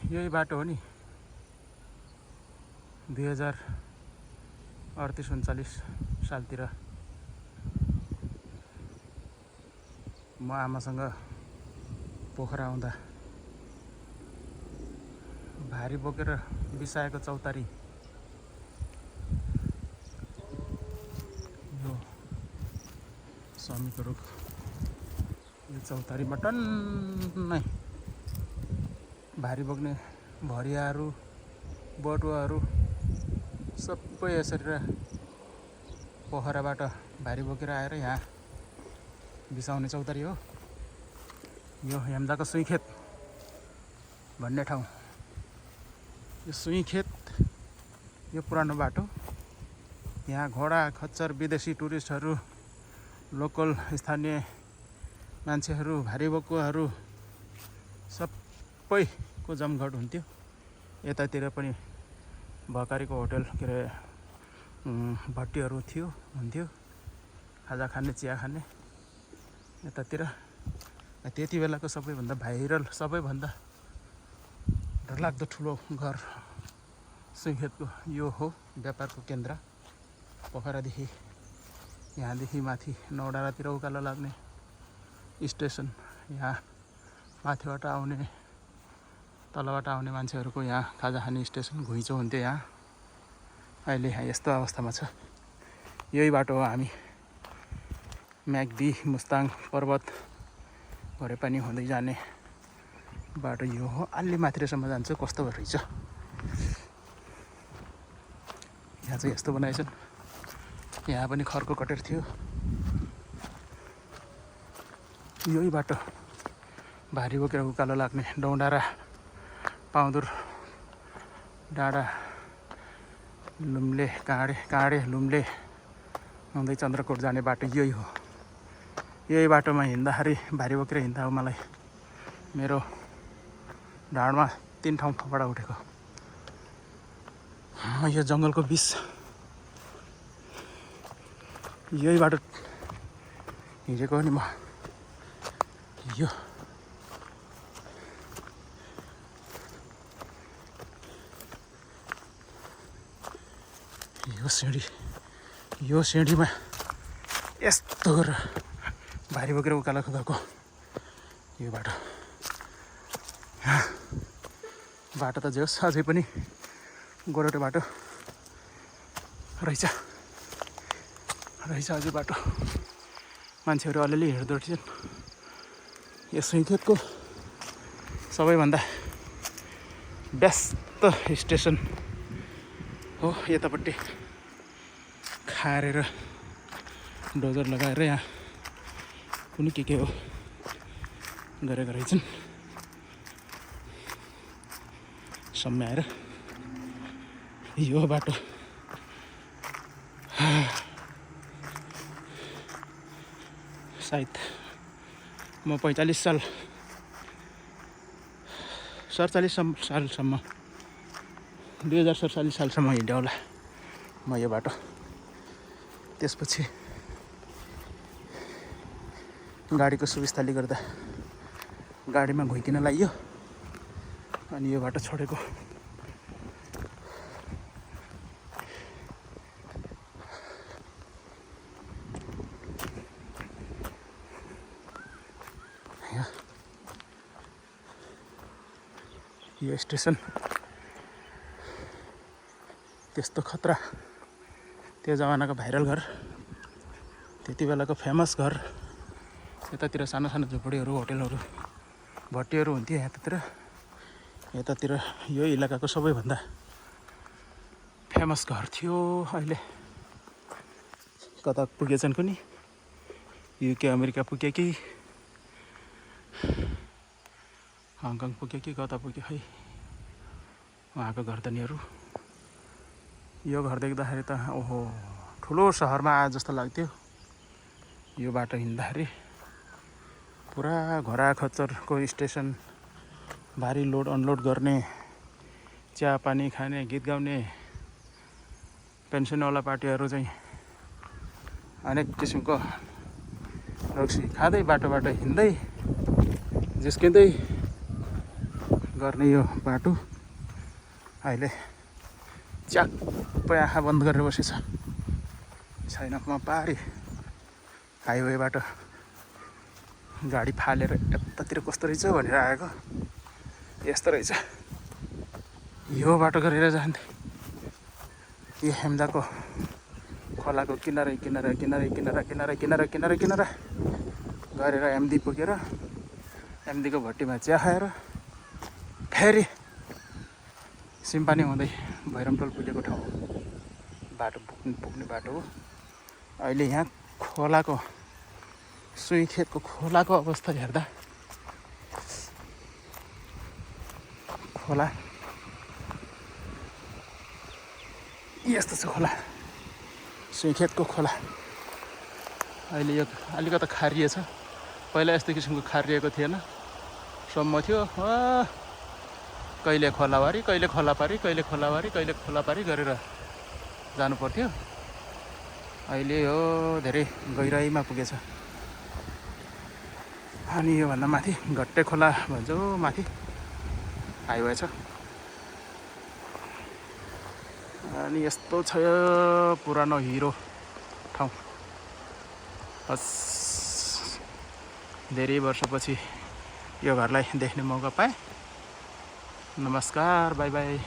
यही बाटो हो नि 2038-39 सालतिर म आमासँग पोखरा आउँदा भारी बोकेर बिसाएको चौतारी यो समीको रुख यो चौतारीमा टन्नै भारी बोक्ने भरियाहरू बटुवाहरू सबै यसरी पोखराबाट भारी बोकेर आएर यहाँ बिसाउने चौतारी हो। यो हेम्दाको सुइखेत भन्ने ठाउँ यो सुइखेत यो पुरानो बाटो। यहाँ घोडा खच्चर विदेशी टुरिस्टहरू लोकल स्थानीय मान्छेहरू भारी बोकुवाहरू सबैको जमघट हुन्थ्यो। यतातिर पनि भकारीको होटल के अरे भट्टीहरू हुन्थ्यो खाजा खाने चिया खाने। यतातिर त्यति बेलाको सबैभन्दा भाइरल सबैभन्दा डरलाग्दो ठुलो घर सुइखेतको यो हो व्यापारको केन्द्र। पोखरादेखि यहाँदेखि माथि नौडाँडातिर उकालो लाग्ने स्टेसन। यहाँ माथिबाट आउने तलबाट आउने मान्छेहरूको यहाँ खाजा खाने स्टेसन घुइँचो हुन्थ्यो। यहाँ अहिले यहाँ यस्तो अवस्थामा छ। यही बाटो हो हामी म्याग्दी मुस्ताङ पर्वत भरेपानी हुँदै जाने बाटो यो हो। अलि माथिसम्म जान्छ कस्तो रहेछ। यहाँ चाहिँ यस्तो बनाएछन्। यहाँ पनि खरको कटेर थियो। यही बाटो भारी बोकेर उकालो लाग्ने डौडाँडा पाउँदुर डाँडा लुम्ले काँडे लुम्ले हुँदै चन्द्रकोट जाने बाटो यही हो। यही बाटोमा हिँड्दाखेरि भारी बोकेर हिँड्दा हो मलाई मेरो ढाडमा 3 ठाउँ थपडा उठेको। यो जङ्गलको बिच यही बाटो हिँडेको हो नि म। यो सिँढीमा यस्तो गरेर भारी बोकेर उकालो गएको यो बाटो त जे होस् अझै पनि गोरेटो बाटो रहेछ अझै बाटो। मान्छेहरू अलिअलि हिँड्दो रहेछन्। यो सुइखेतको सबैभन्दा व्यस्त स्टेसन हो। यतापट्टि खारेर डोजर लगाएर यहाँ कुनै के हो गरेका रहेछन् सम्याएर। यो बाटो सायद म 45 साल 47 सालसम्म 2047 सालसम्म हिँडेँ होला म यो बाटो। त्यसपछि गाडीको सुविस्ताले गर्दा गाडीमा घुइकिन लाग्यो अनि यो बाटो छोडेको। यो स्टेसन त्यस्तो खतरा। त्यो जमानाको भाइरल घर, त्यति बेलाको फेमस घर। यतातिर सानो सानो झुपडीहरू होटलहरू भट्टीहरू हुन्थ्यो। यतातिर यो इलाकाको सबैभन्दा फेमस घर थियो। अहिले कता पुगेछन् कुनी युके अमेरिका पुगे कि हङकङ पुगे कि कता पुग्यो खै उहाँको घरधनीहरू। यो घर देख्दाखेरि त ओहो ठुलो सहरमा आए जस्तो लाग्थ्यो। यो बाटो हिँड्दाखेरि पुरा घोडा खच्चरको स्टेसन, भारी लोड अनलोड गर्ने, चिया पानी खाने, गीत गाउने पेन्सनवाला पार्टीहरू चाहिँ अनेक किसिमको रक्सी खाँदै बाटोबाट हिँड्दै जिस्किँदै गर्ने यो बाटो अहिले च्याप्पै आँखा बन्द गरेर बसेछ। छैन म पारी हाइवेबाट गाडी फालेर यतातिर कस्तो रहेछ भनेर आएको। यस्तो रहेछ, यो बाटो गरेर जान्थे। यो हेम्दाको खोलाको किनारै किनारा किनारै किनारा किनारा किनारा किनारा किनारा गरेर एमदी पुगेर एमदीको भट्टीमा चिया खाएर फेरि सिम्पानी हुँदै भैरमटोल पुगेको ठाउँ बाटो पुग्ने बाटो हो। अहिले यहाँ खोलाको सुईखेतको खोलाको अवस्था हेर्दा खोला यस्तो छ। खोला सुईखेतको खोला अहिले यो अलिकति खारिए छ। पहिला यस्तो किसिमको खारिएको थिएन, सम्म थियो। कहिले खोलावारी कहिले खोलापारी कहिले खोलावारी कहिले खोलापारी गरेर जानु पर्थ्यो। अहिले यो धेरै गहिराइमा पुगेछ। अनि योभन्दा माथि घट्टे खोला भन्छ, माथि हाइवे छ। अनि यस्तो छ पुरानो हिरो ठाउँ। हस्, धेरै वर्षपछि यो घरलाई देख्ने मौका पाएँ। नमस्कार, बाई बाई।